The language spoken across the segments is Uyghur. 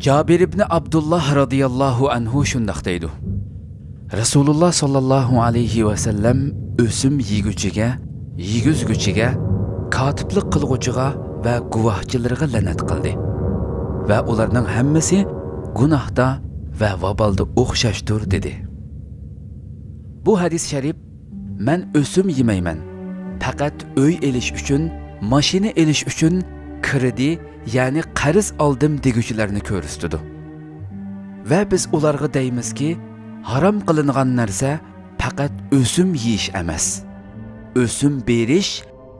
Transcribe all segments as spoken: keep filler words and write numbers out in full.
جابىر ئىبنى ئابدۇللا رازىياللاھۇ ئەنھۇ شۇنداق دەيدۇ: رەسۇلۇللا ساللاللاھۇ ئەلەيھى ۋەسەللەم ئۆسۈم يېگۈچىگە، يېگۈزگۈچىگە، كاتىپلىق قىلغۇچىغا ۋە گۇۋاھچىلىرىغا لەنەت قىلدى ۋە ئۇلارنىڭ ھەممىسى گۇناھتا ۋە ۋابالدا ئوخشاشتۇر، دېدى. بۇ ھەدىس شەرىپ، مەن ئۆسۈم يېمەيمەن، پەقەت ئۆي ئېلىش ئۈچۈن، ماشىنا ئېلىش ئۈچۈن كىرېدى، يەنى قەرز ئالدىم دېگۈچىلەرنى كۆرسىتىدۇ. ۋە بىز ئۇلارغا دەيمىزكى، ھارام قىلىنغان نەرسە پەقەت ئۆسۈم يېيىش ئەمەس. ئۆسۈم بېرىش،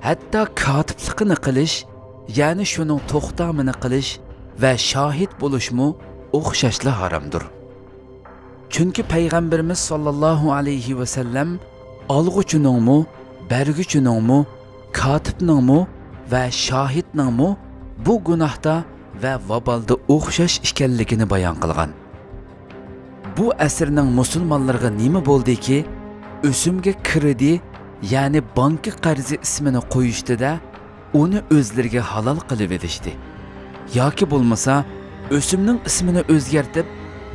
ھەتتا كاتىپلىقىنى قىلىش، يەنى شۇنىڭ توختامىنى قىلىش ۋە شاھىت بولۇشمۇ ئوخشاشلا ھارامدۇر. چۈنكى پەيغەمبىرىمىز ساللاللاھۇ ئەلەيھى ۋەسەللەم ئالغۇچىنىڭمۇ، بەرگۈچىنىڭمۇ، كاتىپنىڭمۇ ۋە شاھىتنىڭمۇ بۇ گۇناھتا ۋە ۋابالدا ئوخشاش ئىكەنلىكىنى بايان قىلغان. بۇ ئەسىرنىڭ مۇسۇلمانلىرىغا نېمە بولدىكى، ئۆسۈمگە كىرېدىت، يەنى بانكا قەرزى ئىسمىنى قويۇشتىدە، ئۇنى ئۆزلىرىگە ھالال قىلىۋېلىشتى. ياكى بولمىسا، ئۆسۈمنىڭ ئىسمىنى ئۆزگەرتىپ،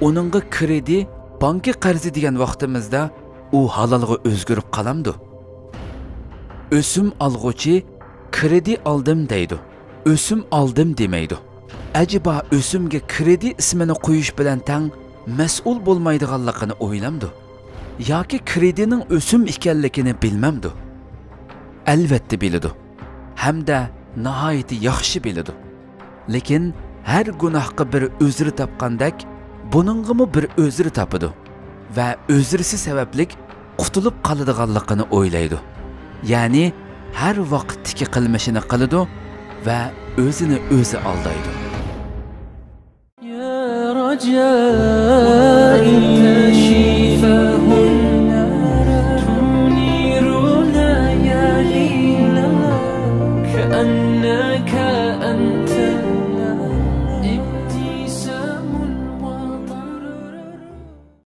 ئۇنىڭغا كىرېدىت، بانكا قەرزى دېگەن ۋاقتىمىزدا ئۇ ھالالغا ئۆزگىرىپ قالامدۇ؟ ئۆسۈم ئالغۇچى كىرېدىت ئالدىم دەيدۇ، ئۆسۈم ئالدىم دېمەيدۇ. ئەجەبا ئۆسۈمگە كىرېدىت ئىسمىنى قويۇش بىلەن تەڭ مەسئۇل بولمايدىغانلىقىنى ئويلامدۇ؟ ياكى كىرېدىتنىڭ ئۆسۈم ئىكەنلىكىنى بىلمەمدۇ؟ ئەلۋەتتە بىلىدۇ. ھەمدە ناھايىتى ياخشى بىلىدۇ. لېكىن ھەر گۇناھقا بىر ئۆزرە تاپقاندەك، بۇنىڭغىمۇ بىر ئۆزرە تاپىدۇ ۋە ئۆزرىسى سەۋەبلىك قۇتۇلۇپ قالىدىغانلىقىنى ئويلايدۇ. يەنى ھەر ۋاقىتتىكى قىلمىشىنى قىلىدۇ ۋە ئۆزىنى ئۆزى ئالدايدۇ. يا رجائي